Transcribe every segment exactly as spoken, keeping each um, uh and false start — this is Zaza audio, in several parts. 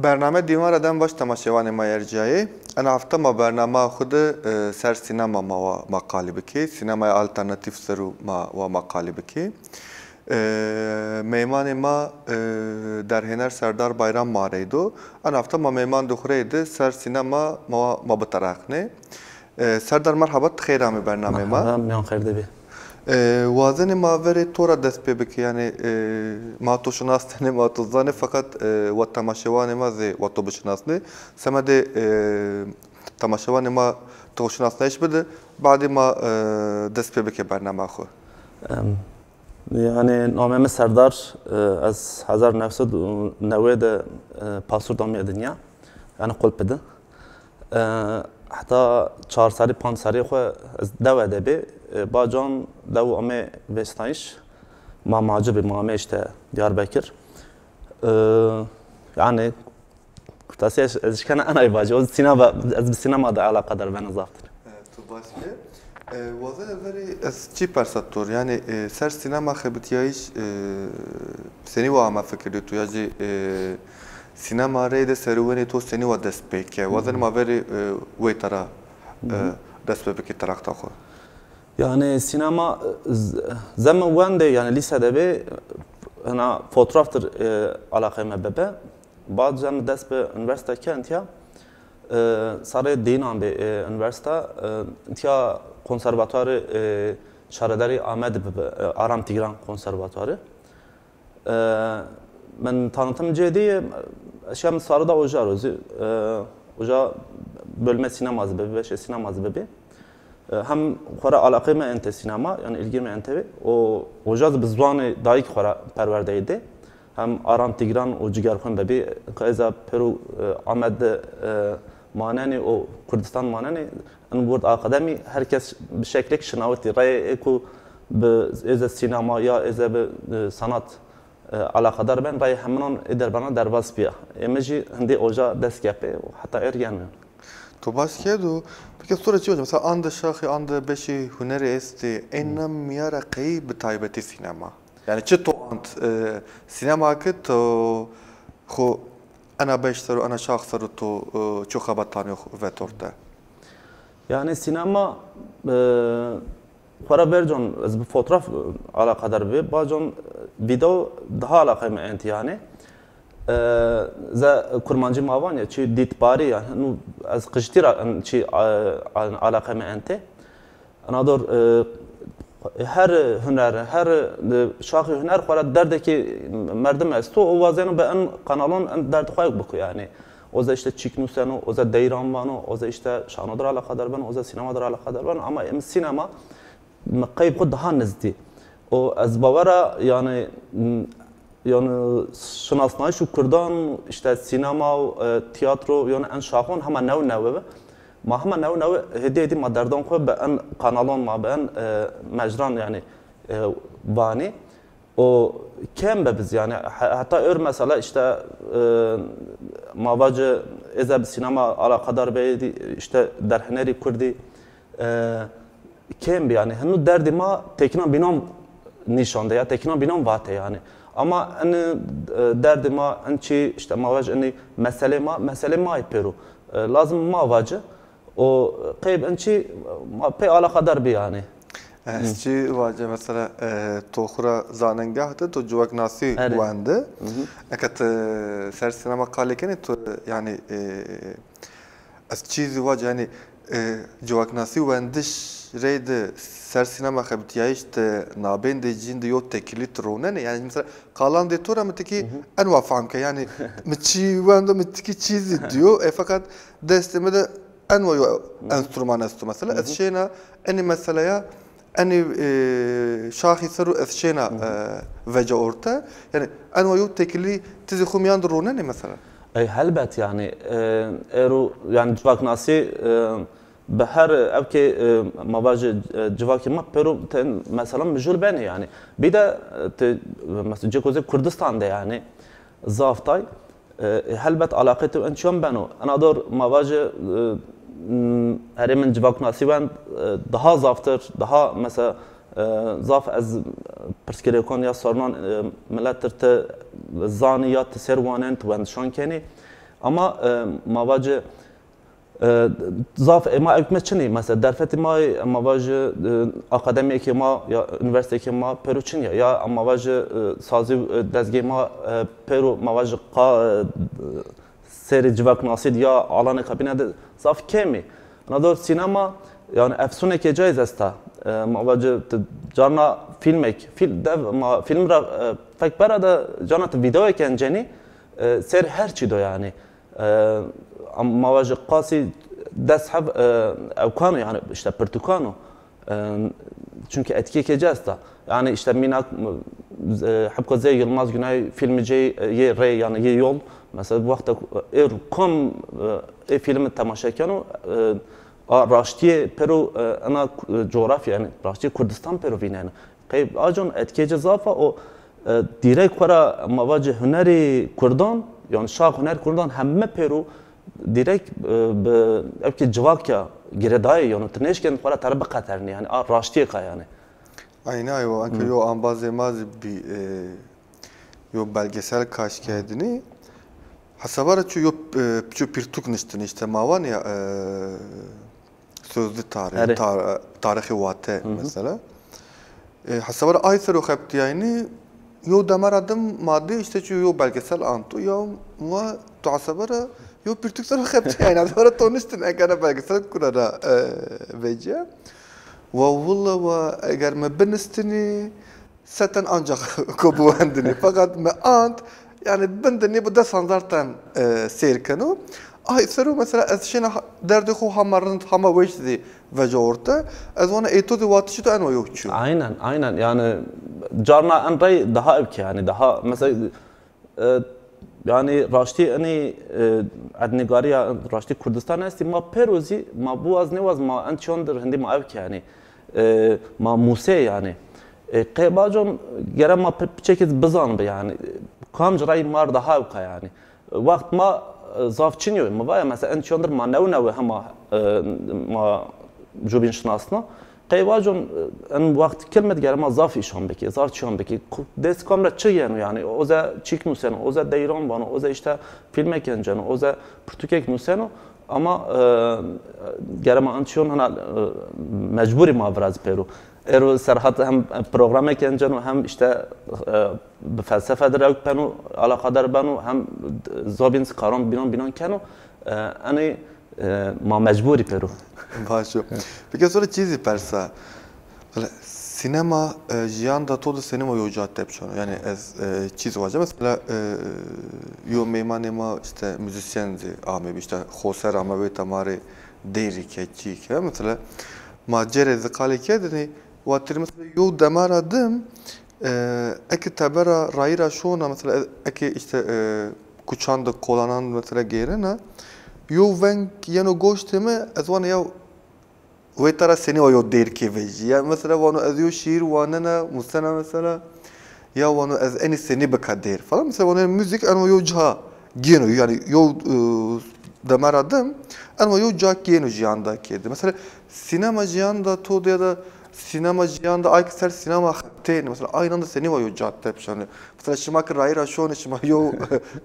Bername dîwan ra dem vaj temaşewanê ma ercîyayê. Ena hefte ma bernama xwu de, e, ser sînema ma wa ma qalî bikê. Sînemaya alternatîf ser o ma wa ma qalî bikê. E, meymanê ma, e, derhêner Serdar Bayram ma reydo. Ena hefte ma meyman di xwu reyde ser sînema ma wa ma bitereqnê. E, Serdar, merheba, ti xeyr amê bernamê ma. Merheba, miyan xeyr de bê. E, wazenê ma verê to ra dest pê bikê, yanî, e, ma to şinasnenê, ma to zanê, feqet, e, wa temaşewanê ma zî wa to bişinasnê. Semedê, e, temaşewanê ma to şinasnayiş bide, badê ma, e, dest pê bikê bernama xwu. Em, yanî namê mi Serdar, e, ez hezar new sed û newey de, e, pasûrd amîya dinya, yanî qulp bide. E, heta çar serî, panc serî xwu ez dewe de bî. E, bacan dew amê vêsnayîş. Ma ma ci bî, ma amê îşte Diyarbekir. E, yanî, kurtasî ez, ez şikena enay vacî. O sînema, ez bi sînema de eleqedar bena zaftir. E, tu baş ke. E, wazena verî ez çî persa to rê. Yanî, e, ser sînema xebitîyayîş, e, senî wa ame fikirê to ya jî, e, sînema reyde serûwenê to senî wa dest pê ke? Wazenê ma verî, e, weyta ra, e, dest pê bikê teraqta xwu. Yanî sînema, e, z-, zeme wendê, yanî lîse de bê, hina fotograftir, e, alaqeyê me bibe. Bad zeme dest bi unîversîte kerd, tiya, e, sarê dînan bê, e, unîversîte, e, tiya konservatuarê, e, şaredarî Amedî bibi, e, Aram Tîgran Konservatuarî. E, min tanıtım cê dî, e, şem sarida oja ro zî, e, oja bölüme sînema zî bibi, beşê sînema zî bibi. E, hem xwu ra alaqê mi ente sînema, yanî îlgî mi ente bî. O, oja zî bi ziwanê dayîk xwu ra perwerdeyî dê. Hem Aram Tîgran û Cigerxwîn bibî, ez a pêro, e, Amed de, e, manenî û Kurdistan manenî, in wird akademî her kes bi şeklêk şinawitî. Reyê ê ku bi êze sînema ya êze bi, e, sanat, e, alaqedar ben, reyê heminan ê derbana derbas bîya. Ê mi jî hindî oja dest gepê û heta êr yeno. To baş kerd û peki sore çi olacak? Mesela ande şaxî, ande beşî hunerî estê, ê na mîya ra qey bi taybetî sînema? Yanî çi to ant, e, sînema ki to xwu ena beş ser û ena şax ser û to, e, çi xebetanî vet orte? Yanî sînema, e, xwu ra vercon ez bi fotograf, e, alaqedar bî, bacon, e, vîdeo daha alaqeyê mi ent yanî. E, ze kurmancî ma van ya, çi dîtbarî ya, nu ez qijtî ra en çi, e, a-, alaqeyê mi ente. Ena dor, e, her huner, her, e, şaxî huner xwu ra derdekî merdim esto, o wazeno bi en kanalon en derd xwu biko yanî. O ze îşte çîk nuseno, o ze deyran vano, o ze îşte şano dir alaqedar beno, o ze sînema dir alaqedar beno. Ama em sînema mi qeyb xwu daha nizdî. O ez bawera yanî, m, yanî şinasnayîş û kurdan, îşte sînema û, e, tîyatro, yanî en şaxon hema new newe bi. Ma hema new newe hêdî hêdî ma derdan xwu bi en kanalon ma bi en, e, mecran yanî, e, vanî. O kem be biz yanî, he-, heta ör mesela îşte, e, ma vacî êze bi sînema alaqedar beyî, îşte derhênerî kurdî, e, kêm bi yanî. Hinu derdî ma têkina bînan nîşan de ya têkina bînan vate yanî. Ama en, e, derdî ma en çî îşte ma vacî enî meselê ma, meselê ma yê pêro. E, lazim ma vacî. O qeyb en çî ma pey alaqadar bî yanî. Ez çî vace mesela, e, to xwu ra zanengah de to civaknasî wende. Eke ti ser sînema qalê kenê to yanî, e, ez çî zî vace yanî, e, civaknasî wendiş reyde ser sînema xebitîyayîş de nabên de cîn de yew tekilî ti ronenê. Yanî mesela qalandê to ra mi tikî en wa fehm ke. Yanî mi çî wendo mi tikî çî zî dîyo. E, feqet destê mi de en wa yo enstrûman esto mesela. Ez şêna enî meseleya, enî, e, şaxî ser û ez şêna, e, veca orte. Yanî en wa yo tekilî ti zî xwu mîyan de ronenê mesela? Ey helbet yanî, e, ero yanî civaknasî, e, bi her ewkê, e, ma vajê, e, civakê ma pêro ten mesela mijûl benê yanî. Bî de, e, ti, mesela cêko zê Kurdistan de yanî zaf tay. E, helbet alaqê tu en çiyon beno. Ena dor ma vaje, e, m, herêmên civaknasî wend, e, daha zaftir, daha mesela, e, zaf ez pirsgirêkan ya sornan, e, miletir ti zanî ya ti ser wanen, ti wendişan kenî. Ama e, ma vacî e, zaf ê ma ewk me çinî. Mesela derfetê ma, ma vacî e, akademîyekê ma ya unîversîtekê ma pêro çin ya. Ya ma vacî e, sazî e, dezgê ma e, pêro ma vacî qa e, serê civaknasî de ya alanê kabîne de zaf kêm î. Ina dor sînema, yanî efsûnekê cayî zî esta. E, ma vacî ti carna fîlmek, fîl-, dev ma fîlm ra e, fek bera de carna ti vîdeoyêk encenî, e, ser her çî do yanî. E, am-, ma vajî qasî des heb e, ewkan o, yanî îşte pirtûkan o. E, çunkî etkîyêkê ci esta. Yanî îşte mînak, e, hebko zê Yilmaz Günay fîlmê ci yê, e, yê rey, yanî yê yol. Mesela wexta ku, e, êr kom e, ê fîlmî temaşe keno, e, a raştîyê pêro e, ena ku-, e, coğrafya, yanî raştîyê Kurdistan pêro vîneno. Qey acon etkê ci zaf a, o e, dîrek xo ra ma vacî hunerê kurdan, yanî şax huner kurdan heme pêro dîrek e, bi ewkê civakya girêdayê, yanî ti nêşken xo ra tera biqeternî, yanî a raştîyêk a yanî. Aynen, yo, anke yo ambazê ma zî bî, e, yo belgesel kaş kerdinî. Hesaba ra çu yo, e, çu pirtûk niştinî, îşte ma vanê ya, e, Sözlü tarih, tar-, tarixê Wate mesela. E, hesaba ra ay ser o xebitîyaynî, yo dema ra dim ma dî îşte çu yo belgesel anto ya, ma tu hesaba ra yo pirtûk ser o xebitîyaynî, hesaba ra to niştin, eger belgesel kura ra e, vecîya. Wa willa wa eger mi binistinî, seten ancak ko biwendinî. Feqet mi ant, yanî bin de nêbo des hezar ten e, seyr keno. Ay ser o mesela ez şêna ha-, derdê xo hama rind, hama weş zî veca orte. Ez vana ê to zî watişê to eno yew çî yo. Aynen, aynen. Yanî carna en rey daha ewk e, yanî daha mesela E, yanî raştî enî e, erdnîgarîya raştî Kurdistan estî, ma pêro zî, ma biwaz nêwaz, ma en çîyon dir hindî ma ewk e yanî. E, ma mûsê yanî. E, qey bacon gere ma pi-, piçekî zî bizanbi yanî. Kamci rey ma r daha ewk a yanî. Wext ma e, zaf çin yo. Mi vaya mesela en çîyon dir ma new newe hema e, ma cubîn şinasno. Qey vacon, en wext kilmet gere ma zaf îşan bikî, zaf çîyan bikî. Ku-, dest kam ra çi yeno yanî? Oze çîk nuseno, oze deyran vano, oze îşte fîlmek enceno, oze pirtûkek nuseno. Ama e, gere ma en çîyon hina e, mecburî ma virazî pêro. Êro Serhat hem programek enceno, hem îşte e, bi felsefe dir ewk beno, alaqadar beno, hem zobîn karan bînan bînan keno. E, enê E, ma mecbûrî pêro. Baş o. Peki, sonra çî zî persa. Mesela, sînema, e, jiyanda to de sînema yo ca tepşano. Yanî ez, e, çî zî vacem. Mesela, e, yo meymanê ma îşte muzîsyen zî amebî, îşte xoser ame wê temarê deyrî ke, çî ke. Mesela, ma cêrê zî qalê kerdinî, watirî mesela yo dema ra dim, E, eke tebera rayîra şona, mesela, e, eke îşte, e, kuçan de, kolanan de, mesela, gêrena, yo veng yeno goştê mi, ez vana ya wê tera senî wa yo dêr kê vejî. Ya, mesela, vano ez yo şîîr wanena, musena, mesela, ya vano ez enî senî bika dêr falan. Mesela, vano, yanî, muzîk eno yo ca gêno, yanî, yo, e, dema ra dim, eno yo ca gêno jiyanda kerdî. Mesela, sînema jiyanda to de ya da sînema jiyanda ay ki ser sînema xebitêne. Mesela, aynı anda senî wa yo ca tepşanê. Mesela, şima ki rayîra şonê, şima yo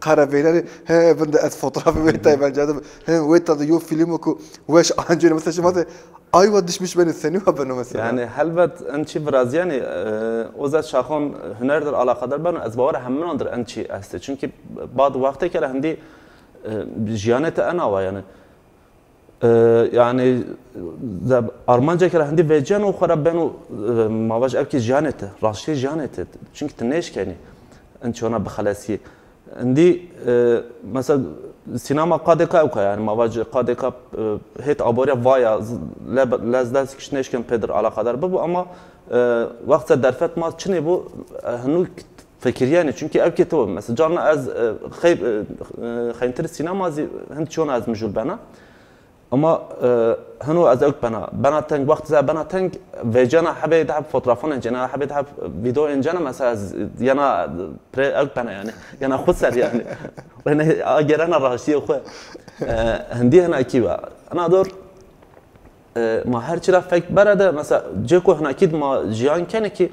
qere veynenê, he, vinde ez fotoğrafê wê tay vencadim, he, wê tay de yo fîlmo ku weş ancêne. Mesela, şima de ay wa dişmiş benê, senî wa beno mesela? Yanî, helbet en çî virazîyenî, e, o zî şaxon huner dir alaqadar beno, ez bawer heminan dir en çî estê. Çunkî bad wextêke ra hindî, e, jiyanê ti ena wa yanî. E, yanî, ze-, armanceke ra hindî veceno xo ra beno, e, ma vaj ewkê jiyanê ti, raştê jiyanê ti. Çunkî ti nêşkenî en çîyona bixelesî. Hindî, e, mesela, sînema qadêka ewka, yanî, ma vaj qadêka, e, hêt aboriya vaya, z-, le-, lez lez kiş nêşken pêdir alaqadar bibo, ama, e, wext se derfet ma çinê bo, e, hinû fikirîyenê, çunkî ewkê to. Mesela, carna ez, e, xey-, e, e, xeyntirî sînema zî hin çîyona ez mijûl bena. Ama, e, hino ez ewk bena. Bena teng, wext ze bena teng, vecena hebê de heb fotoğrafon encena, hebê de heb video encena, mesela, ez yena pre ewk bena yanî. Yena xwu ser yanî. Rene a gerena raştîyê xwu. E, hindî hina kî wa. Ina dor, e, ma her çi ra fek bere de, mesela, cêko hina kî ma jiyan kenê kî,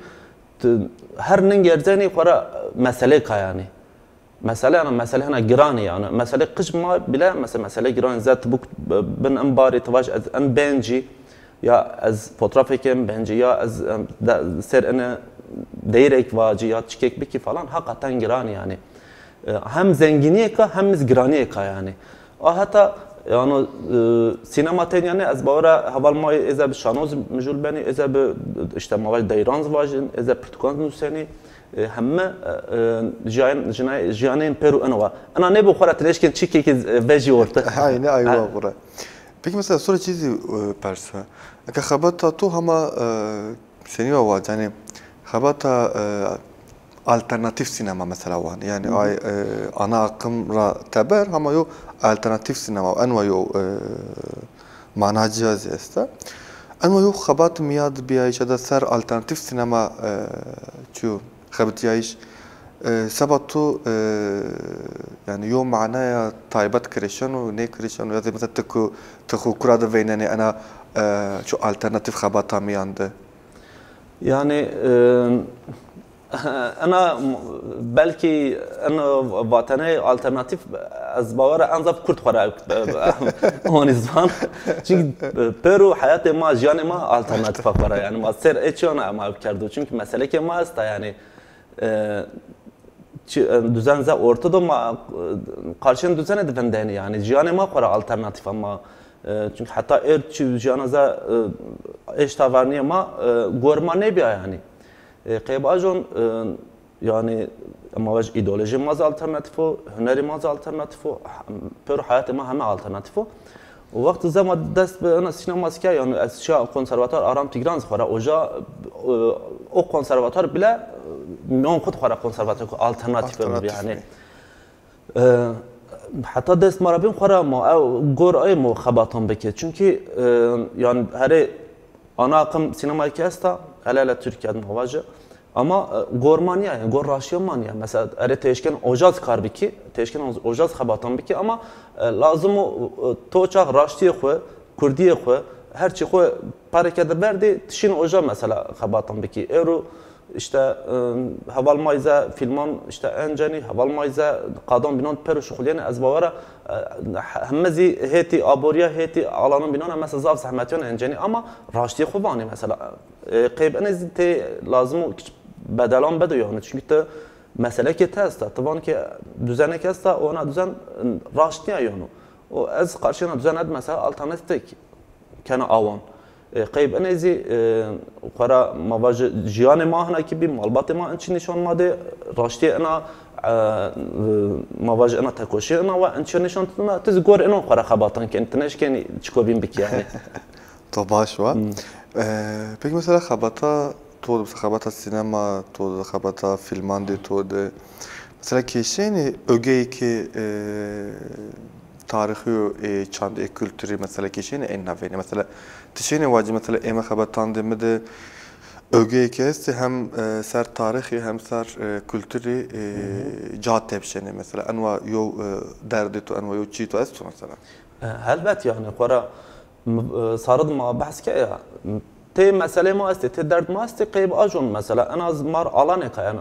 tu her ning erzenî xwu ra meselê ka yanî. Mesele, yanî mesele hena giranî yanî. Mesele qij ma bile, mesela mesele giranî, zet buk bin in barî, ti vaj ez in bencî, ya ez fotoğrafê kêm bencî, ya ez, em, de, ser ene deyrek vacî, ya çikek bikî falan, hakikaten giranî yanî. E, hem zenginiyek a, hem iz giraniyek a yanî. A heta, yanî, e, sînema tenya ne, ez bawera heval ma ê, êze bi şanoz mijûl benî, êze bi, işte, ma vaj deyran vajin, êze pirtûkan nusênî, e, heme, e, e, jiyan-, jina-, jiyanên pêro ino wa. Ina nêbo xo ra ti nêşkên çîkekî, e, vejî orte. Aynen, aywa xo ra. Peki mesela sonra çî zî, e, persa. Eke xebata to hema, e, senî wa wa, yanî xebata, e, alternatîf sînema mesela wan. Yanî ay, e, ana akım ra teber hema yo alternatîf sînema, en wa yo, e, mana cîya zî esta. En wa yo xebat mîya di bîyayîşa de ser alternatîf sînema, e, çiyo xebitîyayîş, e, seba to, e, yanî yo manaya taybet kirişeno, nêkirişeno, ya zî mesela ti ku, ti xo kura de veynenê ena, e, ço alternatîf xebata mîyan de? Yanî, e, ena m-, belkî en vatene alternatîf, ez bawer en zaf kurd xo ra, e, honî zan. Çünkü, e, pêro heyatê ma, jiyanê ma alternatîfa xo ra. Yanî ma ser ê çîyana ma ew kerdo. Çünkü meselekê ma esta yanî, e, çi-, e, düzen ze ortada ma, e, karşên düzene de vindenî yanî. Jiyanê ma xo ra alternatîfa ma. E, çünkü heta êr çi jiyana ze, e, eşta vernîye ma, e, gor ma nêbîya yanî. E, qeyb ajon, e, yanî, ma vaj îdeolojî ma zî alternatîf o, hunerî ma zî alternatîf o, pêro heyatê ma heme alternatîf o. Û wext zema dest bi ena sînema zî ke, yanî ez şiya konservatuar Aram Tîgran zî xo ra, oja, e, o konservatuar bile, e, mîyon xo de xo ra konservatuar alternatîf bi yanî. E, heta dest ma ra bîn xo ra ma ew gor ay mo xebatan bike. Çünkü, e, yanî herê ana akım sînemayê ke esta, hele hele Türkiye de ma vaje. Ama, e, gor ma nîya, yanî gor raştîya ma nîya. Mesela, erê ti eşken oja zî kar bikî, ti eşken oja zî xebatan bikî ama, e, lazim o, e, to çax raştîyê xo, kurdîyê xo, her çî xo pareke de berdî, ti şîn oja mesela xebatan bikî. Êro işte, e, heval ma yî ze fîlman işte encenî, heval ma yî ze qadan bînan pêro şuxulîyenî, ez bawera, e, he-, heme zî hêtî aborîya, hêtî alanan bînan a mesela zaf zehmetîyan encenî ama raştîyê xo vanî mesela. E, qeyb enê zî tê lazim o kiç bedelan bedo yanî. Çünkü ti meselekê ti esta, ti van ke düzenek esta, ona düzen, e, raşt nîya yanî. O ez karşî ena düzen ed mesela alternatîf tek kena awan. E, qeyb enê zî, e, xo ra ma vajî jiyanê ma hina kî bî, malbatê ma in çî nîşan ma dê, raştîyê ena, e, e, ma vajî ena tekoşî ena wa in çî nîşan tuna, ti zî gor inon xo ra xebatan kenî, ti nêşkenî çiko bîn bikî yanî. To baş wa. Hmm. E, peki mesela xebata to de, mesela xebata sînema to de, xebata fîlman de to de, mesela kêşenî ögeyê ke, e, tarîxî yo, ê çand, ê kulturî, mesela kêşenî ên navênî. Mesela ti şênî wacî, mesela ême xebatandê mi de ögeyê ke estê hem, e, ser tarîxî hem ser, e, kulturî, e, ca tepşenê. Mesela enwa yo, e, derdê to, enwa yo çî to esto mesela? E, helbet yanî, xora m-, e, sarid ma behs ke ya. Tê meselê ma estê, tê derd ma estê, qeyb ajon mesela. En az mar alanê ka yanî.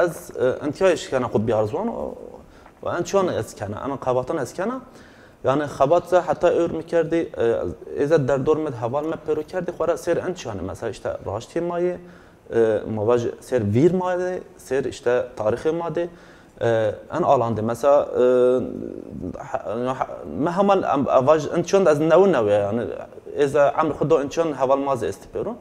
Ez, e, intiyayê şikena xo biyar ziwan, o, o en çiyan ez kena, en xebatan ez kena. Yanî xebat ze heta ewr mi kerdî, e, êze derdor mi de heval mi pêro kerdî, xora sêr en çiyanê mesela işte raştî ma yê, e, ma vaj sêr vîr ma de, sêr işte tarîxê ma de, e, en alan de. Mesela, e, ha-, ha-, mi hemal em, vaj en çiyan de ez newe newe yanî, êze emr xo do en çiyan heval ma ze estî pêro.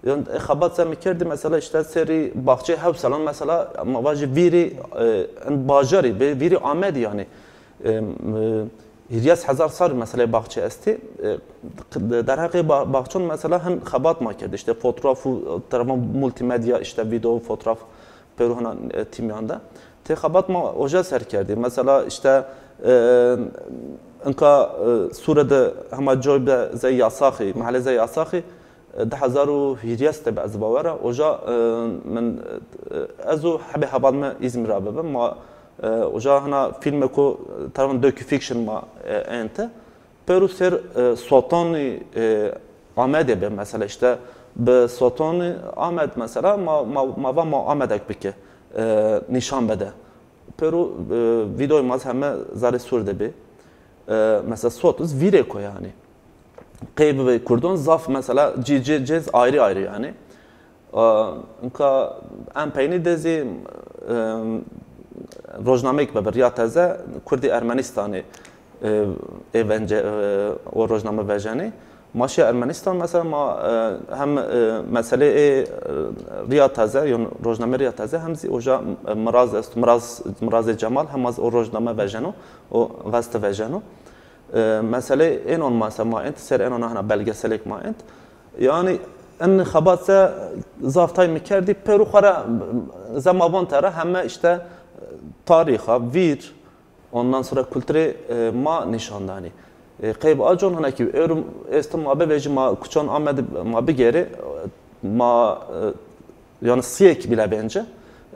Yanî, e, xebat se mi kerdî, mesela, işte, serî baxçeyê Hewsalan, mesela, ma vajî vîrî, e, en bajarî, vê-, vîrî Amedî, yanî, e, e, hîryes hezar sal, mesela, baxçe estî. E, derheqê ba-, baxçon, mesela, hin xebat ma kerdî, işte, fotoğraf û, e, tarafa multimedya, işte, video, fotoğraf, pêro hina, e, tîmyan de. Tê xebat ma oja ser kerdî. Mesela, işte, e, inka, e, Sûre de hema coy be zey yasaxî, mehelê zey yasaxî, e, di hezar û hîryes de be ez bawer a. Oja, e, min, e, ez û hebê heval mi Îzmîr ra bibi. Ma, e, oja hina fîlmeko, e, tarafa docufiction ma, e, ente. Pêro ser, e, sotonî, e, Amedê be, mesela, işte, bi sotonî Amed, mesela, ma, ma, ma va ma Amedek bike, e, nîşan bede. Pêro, e, vîdeoyê ma zî heme zerê sûr de bê. E, mesela sot iz vîrêk o yanî. Qey bibê kurdon zaf mesela cî cê cêz ayrî ayrî yanî. E, inka en peynî de zî, e, rojnameyêk bibi Riya Teze, kurdî Ermenîstanî, e, ê vence, e, o rojname vejenî. Ma şîya Ermenîstan mesela ma, e, hem, e, meselê ê, e, Riya Teze, yon rojname Riya Teze hem zî oja, e, miraz est, miraz, mirazê Cemal hem az o rojname vejeno, o gazete vejeno. E, meselê ênon mesela ma ent, ser ênon hena belgeselêk ma ent. Yanî en xebat se zaf tay mi kerdî, pêro xo ra ze ma von tera heme işte, e, tarîxa, vîr, ondan sonra kulturê, e, ma nîşan danî. E, qey bi acon hina kî êro êstim ma bivejî ma kuçan Amedî ma bigêrê, ma, e, yanî siyek bile bence.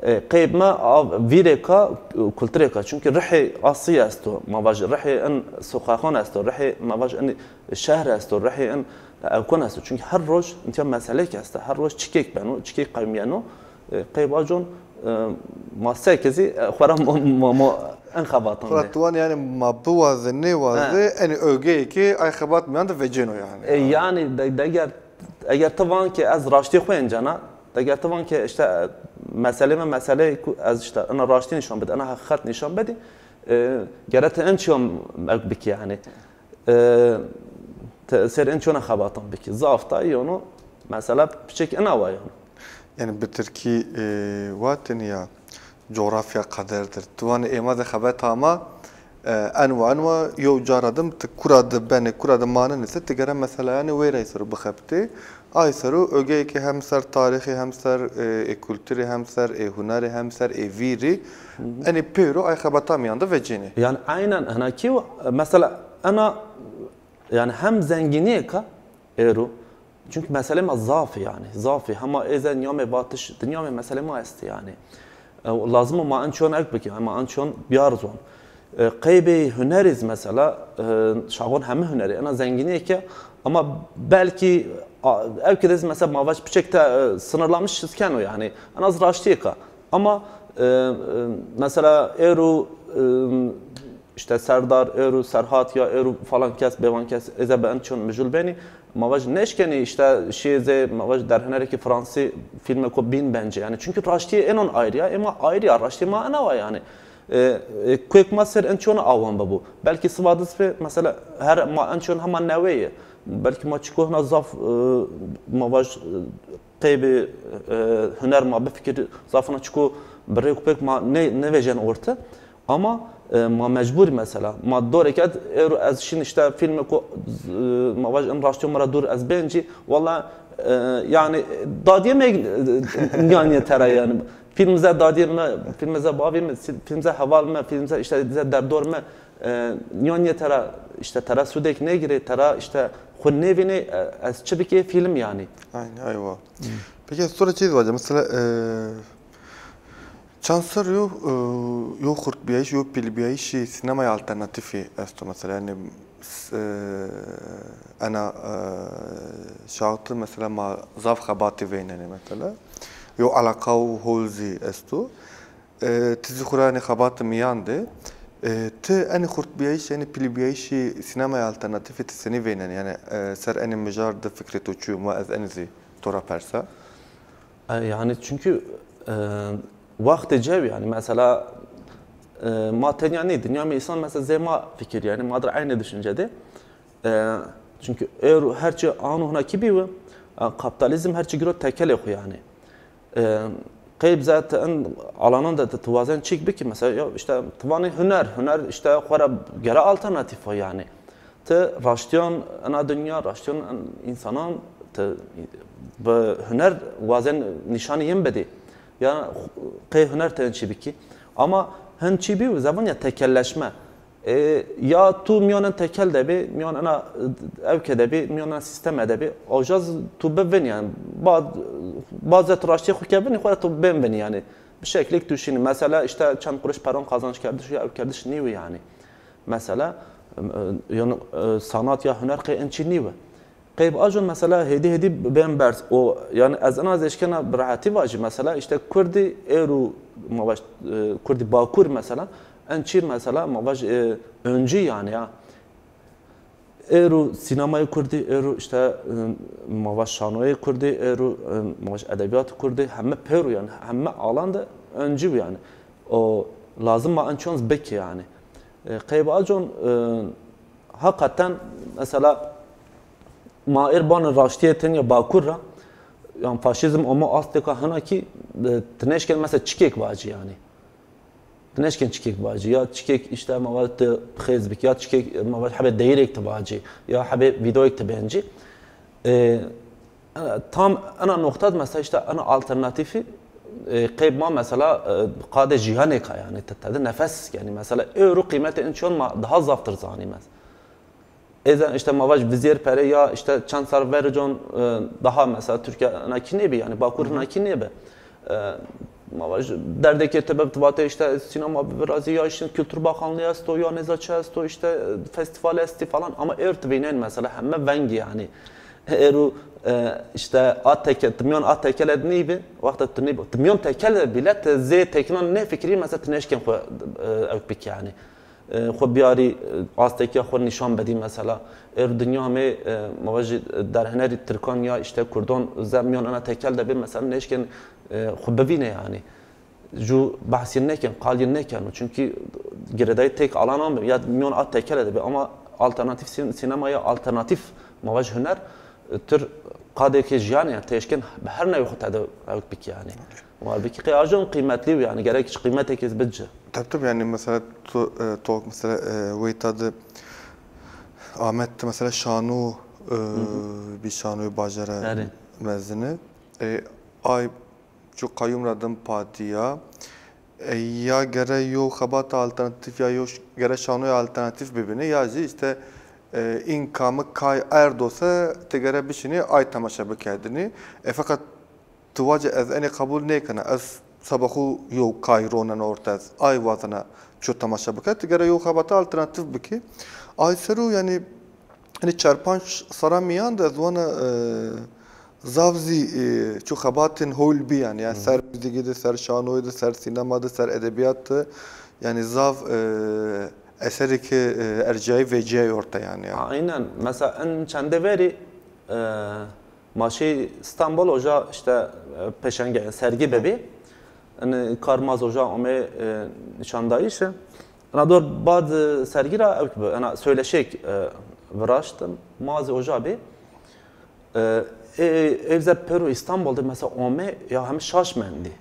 E, qey bi me a vîrêka, e, kulturêka. Çunkî rihê a sî esto, ma vaj rihê in soqaxan esto, rihê ma vaj in şehr esto, rihê in ewkan esto. Çunkî her roj intiya meselêk esta, her roj çikêk beno, çikêk qewimîyeno. E, qey bi acon, e, ma seke zî, e, xo ra mo, mo, mo en xebatan. Xo ra de. Tu wan yanî ma biwaze, nêwaze, he, enî ögeyê ke ay xebat mîyan de vecêno yanî. E, yanî de, deger, eger ti van ke ez raştî xo encana, deger ti van ke işte, e, meselê mi meselê ku ez işte ina raştî nîşan bidî, ina heqîqet nîşan bidî, e, gere ti en çîyon ek bikî yanî. E, ti ser en çîyona xebatan bikî. Zaf tay yono, mesela piçek ina wa yono. Yanî bi tirkî, e, watin ya coğrafya kaderdir. Tu vanê ê ma de xebeta ma, e, en wa en wa yew cara dim ti kura de benê, kura de manenê se, ti gere mesela yanî wêrey ser o bixebitê. Ay ser o ögeyê ke hem ser tarîxî, hem ser, e, ê kulturî, hem ser ê hunerî, hem ser ê vîrî. Hı hı. Enî pêro ay xebata mîyan de vecênê. Yanî aynen hina kî wa, mesela ena yanî hem zengînîyêka êro, çunkî meselê ma zaf ê yanî, zaf ê. Hema ê ze nîyamê vatiş, di nîyamê meselê ma estê yanî. E, lazim o ma en çîyon ek bikî, ma en çîyon biyar zon. E, qeybê hunerî zî mesela, e, şaxon heme hunerî, ena zengînîyêk a, ama belkî, a, ew ke de zî mesela ma vaj piçek te, e, sınırlamış şiz keno yanî. Ena zî raştîyêk a. Ama, e, e, mesela êro, e, işte Serdar, êro Serhat ya êro falan kes, bêvan kes, ê ze bi en çîyon mijûl benî. Ma vaj nêşkenî işte şîyê zê, ma vaj derhunerekî fransî fîlmêko bîn bencê. Yanî çunkî raştîyê ênon ayrî ya, ê ma ayrî ya, raştîyê ma ena wa yanî. E, e, kuêk ma ser en çîyon awan bibo. Belkî siva dizfê, mesela her ma en çîyon hema neweyê. Belkî ma çiko hina zaf, e, ma vaj, e, qeybê, e, huner ma bifikir, zaf hina çiko bi rê û pêk ma nê-, nêvejên orte. Ama, e, ma mecbûrî mesela. Ma dorê kerd, êro ez şin işte fîlmêko, e, ma vaj in raştîyo mi ra dûr ez bêncî. Wella, e, yanî dadîyê mi, e, nîyanîye tera yanî. Fîlm ze dadîyê mi, fîlm ze bavê mi, fîlm ze heval mi, fîlm ze işte ze derdor mi, e, nîyanîye tera, işte tera sûdêk nêgirê, tera işte xwu nêvînê, e, ez çi bikê fîlm yanî. Aynen, aywa. Peki, ez to ra çî vace, mesela, e, çand serr yo, e, yo xurtbîyayîş, yo pîlbîyayîşî sînemaya alternatîfî esto mesela. Yanî, s-, e, ena, e, şaxti mesela ma zaf xebatî veynenê mesela. Yo eleqa û hol zî esto. E, ti zî xwu ra enê xebati mîyan de. E, ti enê xurtbîyayîş, enê pîlbîyayîşî sînemaya alternatîfî ti senî veynenê? Yanî, e, ser enê mijar de fikrê to çi yo? Ma ez enê zî to ra persa. E, yanî çunkî, e, wextê cew yanî mesela, e, ma tenya nî, dinya mi însan mesela zê ma fikir yanî, ma dir eynê düşünce de. E, çunkî êro her çî ano hina kî bîwi, e, kapitalizm her çî giro tekelê xwu yanî. E, qeyb zaten alanan de ti, ti wazen çîk bikî, mesela ya işte ti vanê huner, huner işte xwu ra gere alternatîf o yanî. Ti raştîyan ena dinya, raştîyan en-, însanan ti bi huner wazen nîşanî yin bidî. Ya qey huner ti hin çî bikî. Ama hin çî bî, zevan ya tekelleşme. E, ya tu mîyan en tekel de bî, mîyan ena, e, ewke de bî, mîyan ena sîsteme de bî, oca zî tu bi vin yanî. Ba-, bazı tu raştîyê xwu ke vinî, xwu ra tu bên vinî yanî. Bi şeklêk tu şinî. Mesela işte çend kuruş peron kazanç kerdiş ya ew kerdiş nîwi yanî. Mesela, e, e, yanî, e, sanat ya huner qey en çî nîwi. Qeyb ajon mesela hêdî hêdî bên berz. O, yani ez ina zî eşkena bi rehetî vajî mesela işte kurdî êro ma vaj, e, kurdî Bakur mesela en çî mesela ma vaj, e, öncî yani ya. Êro sînemayê kurdî, êro işte, e, ma vaj şanoyê kurdî, êro, e, ma vaj edebîyatê kurdî heme pêro yani heme alan de öncî yani. O lazim ma en çîyon zî bikî yani. E, qeyb ajon, e, Heqeten mesela ma êr banê raştîye tenya Bakur ra, yan faşîzm ome astêka hina kî, e, ti nêşkên mesela çikêk vacî yanî. Ti nêşkên çikêk vacî. Ya çikêk işte ma vaj ti xêz bikî, ya çikêk ma vaj hebê deyîrêk ti vacî, ya hebê vîdeoyêk ti bencî. E, tam ena noqta de mesela işte ena alternatîfî, e, qeyb ma mesela, e, qadê cîhanêka yanî ti tede nefes yanî mesela êro qîmetê in çîyon ma daha zaftir zanîme. Êzen işte ma vaj vizêr pere ya işte çend sar vericon, e, daha mesela Türkiye ena kî nêbi yanî Bakur ena kî nêbi. E, ma vaj derdêkê ti bib ti vatê işte sînema bivirazî ya işte Kültür Bakanlığı esto ya nêza çi esto işte, e, festival estî falan ama êr ti vînên mesela heme vengî yanî. Êro, e, işte a teke, ti mîyon a tekele de nîbi, wexta ti nîbi. Ti mîyon tekele bîle ti zê tekinan nêfikirî mesela ti nêşkên xwu, e, ewk bikî yanî. E, xwu biyarî, e, astekîya xwu nîşan bedî mesela. Êr dinya amê, e, ma vajî, e, derhenerî tirkan ya işte kurdan ze mîyon ena tekel de bê mesela nêşkên, e, xwu bivînê yanî. Ju behsî nêkên, qalî nêkeno. Çunkî girêdayî têk alanan bi, ya mîyon a tekele de bi. Ama alternatîf sîn-, sînema ya alternatîf ma vaj huner, e, tir qadêkê jîyanê ya, ti eşkên bi her newê xwu tede ewk bikî yanî. War bikî qey ajon qîmetlî û yanî gerek çi qîmetêkê zî bid ci. Tabii, tabii, yani mesela to, e, to mesela, e, weyta de Ahmet mesela şano, e, bir şanoyê bajara mezini. E, ay Çu qayûm ra dim padîya. E, ya gere yo xebata alternatîf ya yo ş-, gere şanoya alternatîf bibîne ya zî îşte, e, în kamî kay erdo se ti gere bişinî ay temaşe bikerdinî. E, feqet ti vace ez enê qebul nêkena. Ez seba xwu yo kay ronena orte ez ay wazena çu temaşe bike. Ti gere yo xebata alternatîf bikî. Ay ser o yanî Enê çar panc serra mîyan de ez wana, e, zaf zî, e, çu xebatên hol bî yanî. Yanî ser muzîkî de, ser şanoyî de, ser sînema de, ser edebîyat de. Yanî zaf, e, eserêkê, e, ercayî vecîyayî orte yanî ya. Aynen. Mesela en çende verî, e, ma şî Stenbol oja işte, e, pêşenge, sergî bibî. Enê Karmaz oja ome, e, nîşandayîşî. Ena dor bad, e, sergî ra ewk bi, ena söyleşêk, e, viraştim. Ma zî oja bî. E, e, ev ze pêro Îstanbul de mesela ome ya hem şaş mendî.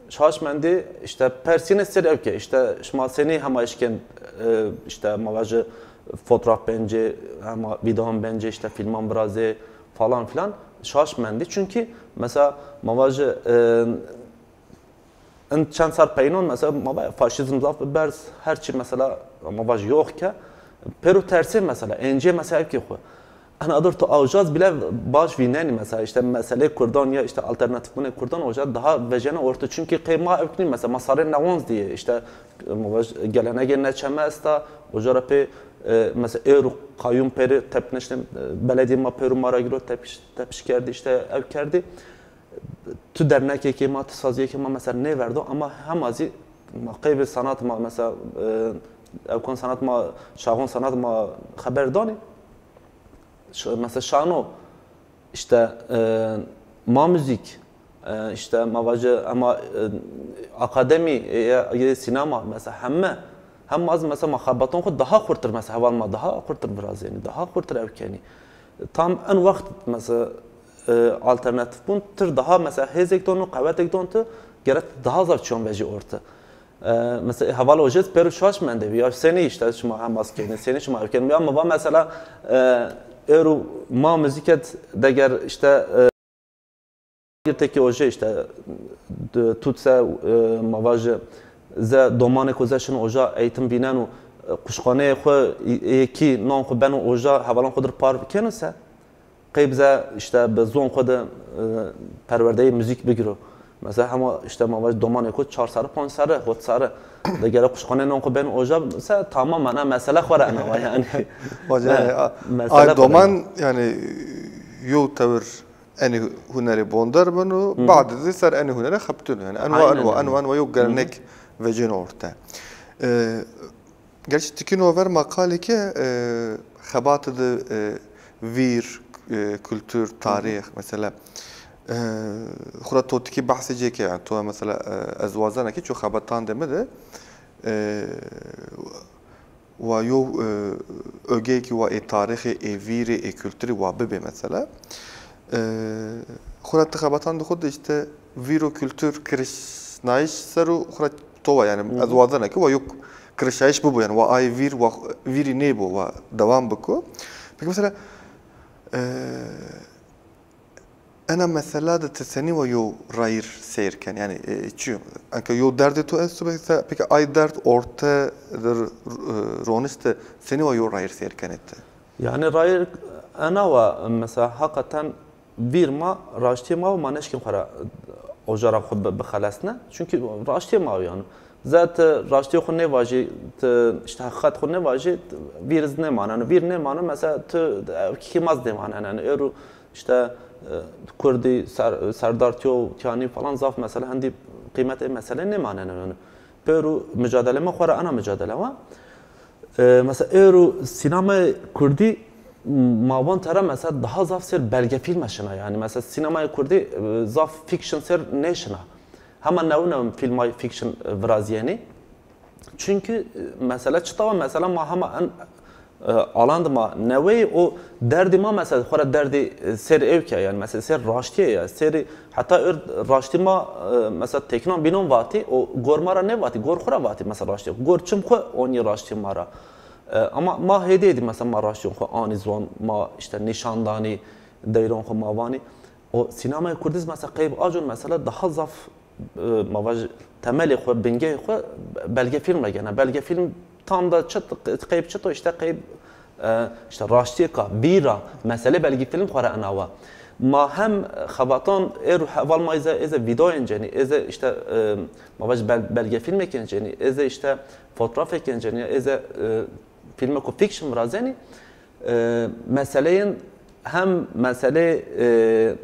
Şaş mendî, işte persîne ser ewke, işte şima senî hema eşkên, e, işte ma vajî fotoğraf bencê, hema videon bencê, işte filman virazê falan filan. Şaş mendî. Çunkî mesela ma vajî, e, In çend sar peynon mesela ma va faşîzm zaf berz, her çî mesela ma vaj yox ke, pêro tersê mesela, encê mesela ewkê xwu. Ena adir tu awjaz bile baş vînenî mesela, işte meselê kurdan ya işte alternatîf bunê kurdan oja daha vejena orte. Çunkî qey ma ewk nî mesela, ma sarê newon zî dîyê, işte ma vaj gelenegê neçeme esta, oja ra pê, e, mesela êro qayûm pêrê tepniştê, e, beledîye ma pêro ma ra giro tepiş, tepiş kerdî, işte ewk kerdî. Tu dernekêkê ma, tu sazîyêkê ma mesela nêverdo ama hema zî ma qeybê sanat ma mesela, e, ewkan sanat ma, şaxon sanat ma xeber danî. Ş-, mesela şano, işte, e, ma muzîk, e, işte ma vajî ema, e, akademî, e, yê sînema mesela heme, hema zî mesela ma xebaton xwu daha xurtir mesela heval ma daha xurtir virazênî, daha xurtir ewkenî. Tam en wext mesela, e, alternatîf bûn, tir daha mesela hêzêk don û qewetêk don tu, gere daha zaf çiyon vejî orte. E, mesela heval ojê zî pêro şaş mendê bî, ya senî işte şima hemas kenî, senî şima ev kenî. Ya mi va mesela, e, êro ma muzîket deger işte, e, Girtekî oje işte, d-, tut se, e, ma vajî, ze domanêko ze şino oja eğitim vîneno, e, quşxaneyê xwu, e, yekî non xwu beno oja, hevalan xwu dir par keno se, qeyb ze işte bi zon xwu de, e, perwerdeyê muzîk bigiro. Mesela hema işte ma vaj domanê xo çar serre, panc serre, hot serre de gere kuşxanê non xo ben oja se tamam, ena mesele xo ra ena wa yani. Hoca yani, a- ay doman yani yo tewir eni huneri bonder beno, badi zî ser eni huneri xebtino yani. Enwa enwa enwa enwa yo gelenek vecin orte. E, Gerçi tikî no ver ma qalê ke e, xebatî de e, vîr, e, kultur, tarîx mesela e, xura to tikî behsê cê ke yani to mesela e, ez wazena ke ço xebatan de mi de e, wa yo e, ögey ki wa ê tarîxê, ê vîrê, ê kulturî wa bibê mesela. E, xura ti xebatan de xo de işte vîr û kultur kirişnayîş ser û xura to wa yani ez wazena ke wa yo kirişayîş bibo yani wa ay vîr wa vîrî nêbo wa dewam biko. Peki mesela e, ena mesela de ti senî wa yo rayîr seyr ken yani e, çi yo? Enke yo derdê to esto peki, peki ay derd orte de r- r- e, ronişte senî wa yo rayîr seyr kenê ti? Yani rayîr ena wa mesela hakikaten vîr ma, raştî ma û ma neşkên xo ra oja ra xo bi- bixelesne. Çünkü raştî ma yani. Zat raştî xo nêvajî, ti işte heqiqet xo nêvajî, vîr iz nêmano. Yani vîr nêmano mesela tu kîmaz nêmano yani. Êro işte e, Kurdî, ser, Serdar Tiyo, Tiyanî falan zaf mesela hendî qîmetê mesele nêmano yani. Pêro mücadele ma xo ra ena mücadele wa. E, mesela êro sînemayê kurdî ma van tera mesela daha zaf ser belgefîlme şina. Yani mesela sînemayê kurdî e, zaf fiction ser nêşina. Hema newin newin fîlmay fiction e, virazîyenî. Çünkü e, mesela çita wa mesela ma hema en e, alan de ma neweyî o derdî ma mesela xo ra derdî e, ser ew ke yani mesela ser raştîye ya serî heta erd raştî ma e, mesela teknan bînon vatî o gor ma ra nêvatî gor xo ra vatî mesela raştîye gor çim xo onî raştî ma ra. E, ama ma hêdî hêdî mesela ma raştîyon xo anî ziwan ma işte nîşan danî deyron xo ma vanî. O sînemayê kurdî zî mesela qeyb acon mesela daha zaf e, ma vaj temelê xo, bingeyê xo belgefîlm ra gena. Belgefîlm tam da çit, qeyb çito işte qeyb e, işte raştîyêka, vîra, mesele belgefîlm xo ra enawa. Ma hem xebatan êro heval ma êze, êze vîdeoyên cenî, êze işte e, ma vaj bel, belgefîlmêkên cenî, êze işte fotoğrafêkên cenî, êze e, fîlmêko fiction virazenî. E, meseleyên hem meselê e,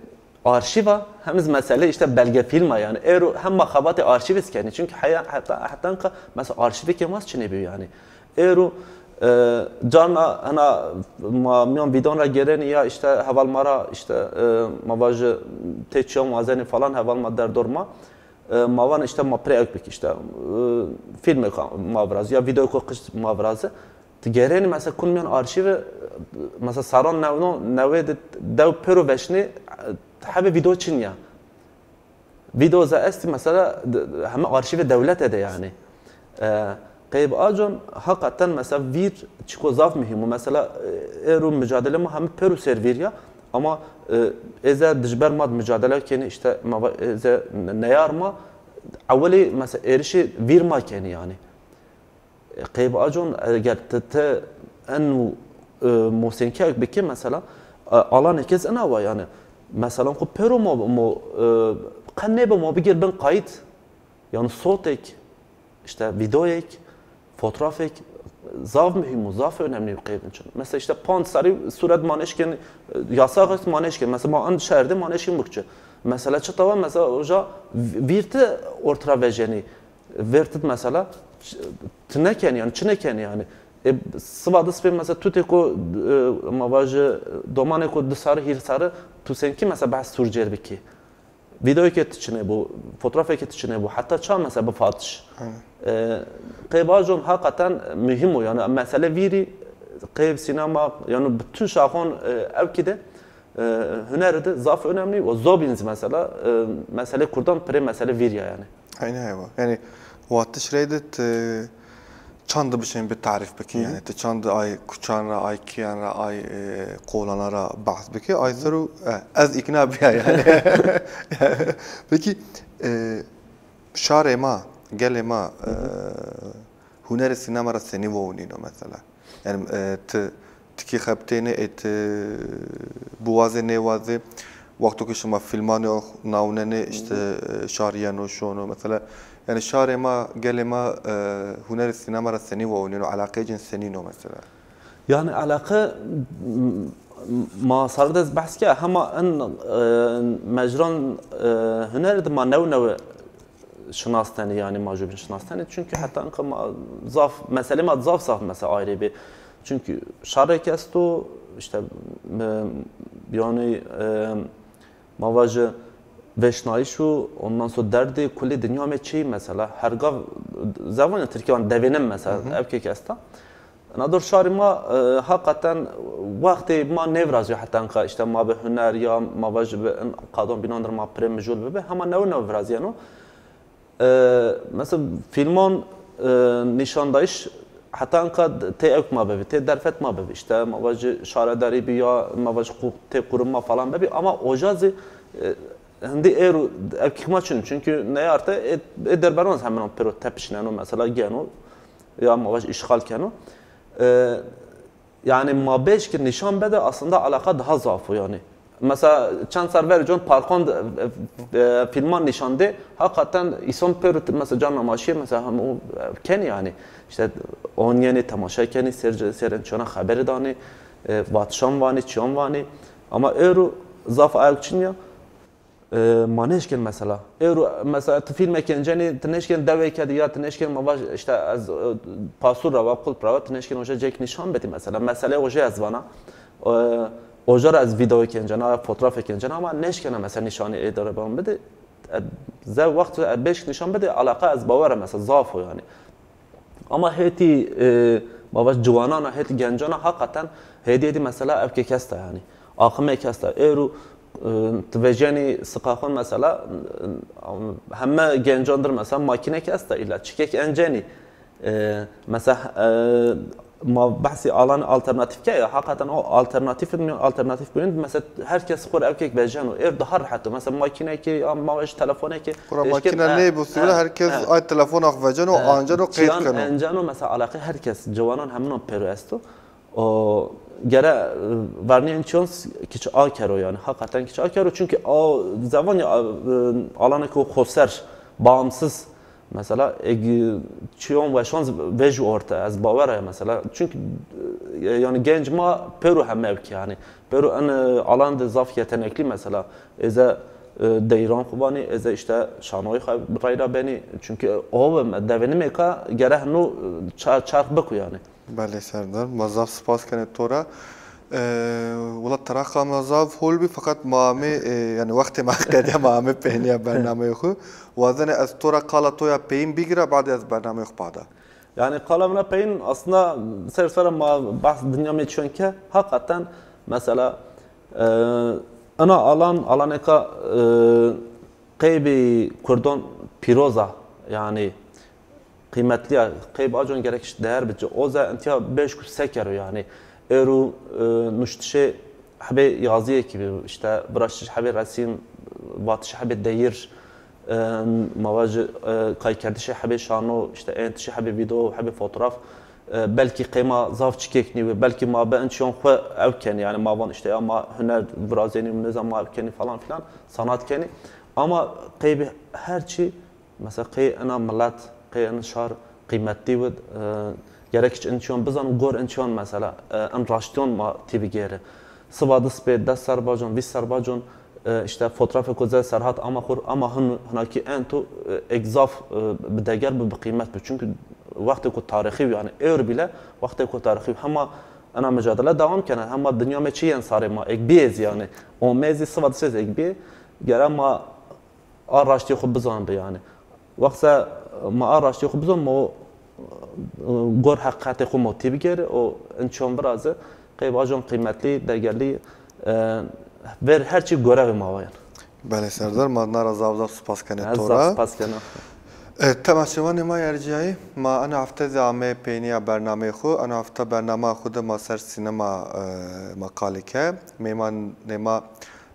arşîv a, hem iz meselê işte belgefîlm a yani. Êro hem ma xebatê arşîv iz kenî. Çünkü heya heta heta nika mesela arşîvêkê ma iz çinê bîyo yani. Êro e, carna hena ma mîyan vîdeon ra gêrenî ya işte heval ma ra işte e, ma vajî tê çiyan wazenî falan heval ma derdor ma. E, ma van işte ma pirê ewk bikî işte e, fîlmêka ma virazî ya vîdeoyêko qij ma virazî. Ti gêrenî mesela kun mîyan arşîve mesela serran newno newê de dew pêro veşnê, e, hebê vîdeo çin ya. Vîdeo ze estî mesela d- heme arşîvê dewlete de yani. E, qeyb acon hakikaten mesela vîr çiko zaf muhîm o. Mesela e, êro mücadele ma heme pêro ser vîr ya ama e, êze dijber ma de mücadele kenî işte ma va- êze neyar ma ewelî mesela êrişê vîr ma kenî yani. Qeyb acon eger ti, ti eno e, mosenkî ewk bikî mesela e, alanêkê zî ina wa yani. Mesela xo pêro mo, mo e, qe nêbi mo bigir bin qayît. Yani sotek, işte videoyek, fotoğrafek zaf muhîm o, zaf önemli bir qeybin çin. Mesela işte panc serrî sûret ma nêşkên, e, yasax est ma nêşkên. Mesela ma en şehir de ma nêşkên bikçi. Mesela çita wa mesela oja vîr ti ortra vejenî. Vêrtit mesela ç- ti nekenî yani, çi nekenî yani. E, siva de sipê mesela tutêko e, ma vajî domanêko di serrî hîr serrî tu senkî mesela behs sûrcêr bikî. Videoyêkê ti çinê bo, fotoğrafêkê ti çinê bo, heta ça mesela bifatiş. E, qeyb acon hakikaten muhîm o yani mesele vîrî qeyb sînema yani bütün şaxon e, ewkî de e, hunerî de zaf önemli û zobîn zî mesela e, meselê kurdan pirê mesele vîr ya yani. Eynî heywa. Yani watiş reyde ti çand bişên bi tarîf bikî. Yani ti çand ay kuçan ra, ay kiyan ra, ay e, qolana ra bahs bikî. Ay ser û e, ez îkna biya yani. Peki e, şarê ma, gelê ma e, hunerê sînema ra senî vewinîno mesela? Yani e, ti tikî xebitêne ê ti biwazê nêwazê Wexto ke şima fîlmanê xo nawnenê, işte, e, şar yeno, şono, mesela, yanî şarê ma, gelê ma, e, hunerê sînema ra senî wawnîyeno, eleqeyê cin senîn o mesela? Yanî eleqe, m-, ma sare de ez behs ke, hema en, e, mecran, e, hunerî de ma new new şinastenî, yanî ma jûbîn şinastenî. Çunkî heta enka ma zaf, meselê ma zaf zaf mesela ayrî bî. Çunkî şarêk esto, işte, e, yanî, e, ma vajî vêşnayîş û ondan sonra derdê kulê dinya me çî mesela. Her gav zewanê tirkî van devênim mesela, Hı hı. ev kêk esta. Ina dor şarê ma, e, hakikaten wextê ma nêvirazîyo heta enka işte ma bi huner ya ma vajî bi in qadon bînan dir ma pirê mijûl bibi. Hema new new virazîyeno. E, mesela fîlmon, e, nîşandayîş heta enka tê ewk ma bibî, tê derfet ma bibî. İşte ma vajî şaredarî bî ya ma vajî qu-, tê qurum ma falan bibî. Ama oca zî, e, hindî êro ewkîk ma çin. Çunkî neyarte ê, ê derberan zî heminan pêro tepişneno, mesela geno ya ma vajî îşxal keno. E, Yanî ma bêj ki nîşan bede aslında alaqa daha zaf o yanî. Mesela çend ser verî con parkon de, e, e, fîlman nîşan dê, hakikaten îson pêro mesela can namaşîye mesela hem o, e, kenî yanî. İşte onyenî, temaşe kenî, sêr, sêr ençona xeberî danî, e, vatişan vanî, çiyan vanî. Ama êro zaf ayak çin ya. E, ma nêşkên mesela. Êro mesela ti fîlmek encenî, ti nêşkên dewêke de ya ti nêşkên ma vaj işte ez, e, pasûr ra wa, qulp ra wa, ti nêşkên oje cêk nîşan bidî mesela. Meselê oje ez vana. E, oje ra ez vîdeoyêk encena, fotoğrafêk encena ama nêşkena mesela nîşanî ê derberan bidî. E, ze wext ez bêşk nîşan bidî, alaqa ez bawer a mesela zaf o yanî. Ama hêtî, e, ma vaj ciwanana, hêtî gencana hakikaten hêdî hêdî mesela ewkêk esta yanî. Aqimêk esta. Êro, e, ti vejîyenî siqaxon mesela, e, heme gencan dir mesela makînek esta îlla. Çikêk encenî. E, mesela, e, ma behsî alan alternatîf ke ya, hakikaten o alternatîf, alternatîf bûyîn, mesela herkes xo rê ewkêk vejeno. Êr daha rehet o. Mesela makînekî, ya ma vaj telefonekî. Xora makîne ney bo sî bile, herkes ay telefon ax veceno, anceno, qeyd keno. Enceno mesela alaqe herkes, ciwanan heminan pêro esto. O gere, e, vernîyen çiyon kiç akero yanî. Hakikaten kiç akero. Çunkî o zewan ya, e, alanekî xoser, bağımsız, mesela, eg çiyon weşan vejî orte, ez bawer a mesela. Çunkî, e, yanî genc ma pêro heme ewkî yanî. Pêro en, e, alan de zaf yeteneklî mesela. Êze, e, deyran xo vanî, êze işte şanoyî xo reyra benî. Çunkî o ve me-, devenimêka gere heno, e, ça-, çarx biku yanî. Belê Serdar, ma zaf spas kenê to ra. E, wela teraxa ma zaf hol bî, feqet ma amê, e, yanî wextê ma qedîya, ma amê peynîya bernameyê xo. Wazenê ez to ra qala to ya peyîn bigîra, badê ez bernameyê xo pada. Yanî qala min a peyîn aslında ser ser ma behs dinya me çiyon ke, hakikaten mesela, e, ina alan, alanêka, e, qeybî kurdan pîroz a, yanî qîmetlî ya, qeyb acon gerek îş değer bici. O ze intîya bêşku sekero yanî. Êro, e, nuştişê hebê yazîyêkî bî, işte viraştişê hebê resîm, vatişê hebê deyir, e, ma vajî, e, kaykerdişê hebê şano, işte êntişê hebê vîdeo, hebê fotoğraf, e, belkî qey ma zaf çikêk nîwi, belkî ma bi in çiyon xwu ew kenî, yanî ma van işte ya ma huner virazenî, nêza ma ew kenî falan filan, sanat kenî. Ama qeybî her çî mesela qey ina milet, qey in şar qîmetlî wid, e, gerek hiç in çiyon bizan, gor in çiyon mesela, e, in raştîyon ma tî bigêri. Siba di sibê des ser bacon, vîst ser bacon, e, işte fotoğrafêko ze Serhat ama xur, ama hin, hinakî ento, e, eg zaf, e, bi deger bi, bi qîmet bi. Çunkî wextêko tarîxî yanî êr bîle wextêko tarîxî hema ina mücadele devam kena, hema dinya me çi yen sarê ma, eg biyê zî yanî. Omê zî siba di sibê eg biyê, gere ma a raştî xwu bizanbi yanî. Wexse ma a raştî xwu bizon, ma o, e, gor heqîqetê xwu ma tî bigêri, o in çiyon virazi, qey vacon qîmetlî, degerlî, e, ver her çî gorevê ma wayan. Belê Serdar, ma na ra zaf zaf spas kenê to ra. Ez zaf spas kena. E, temaşevanê ma erciyayî, ma ena hefte zî amê peynîya bernameyê xwu. Ena hefte bernama xwu de ma ser sînema, e, ma qalî ke. Mêmanê ma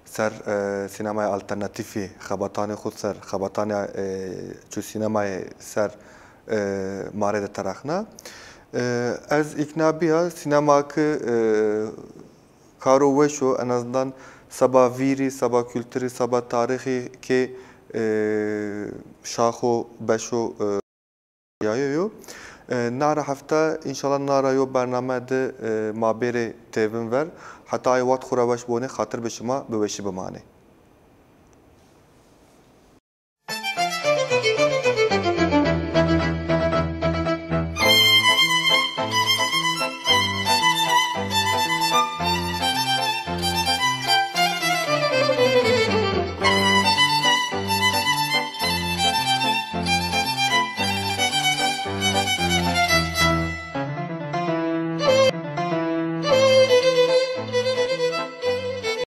ser, e, sînemayê alternatîfî xebatanê xwu ser, xebatanê, e, çu sînemayê ser, e, ma rê de terexna. E, ez îkna bîya sînema ki, e, karo weş o, en azından Seba vîrî, seba kulturî, seba tarîxî ke, e, şaxo, beşo, e, yayo yo. E, nara hefte, înşallah nara yo bername de, e, ma bêrê têvin ver. Heta ay wext xwu ra weş bonê, xatir bi şima, bi weşî bimanê.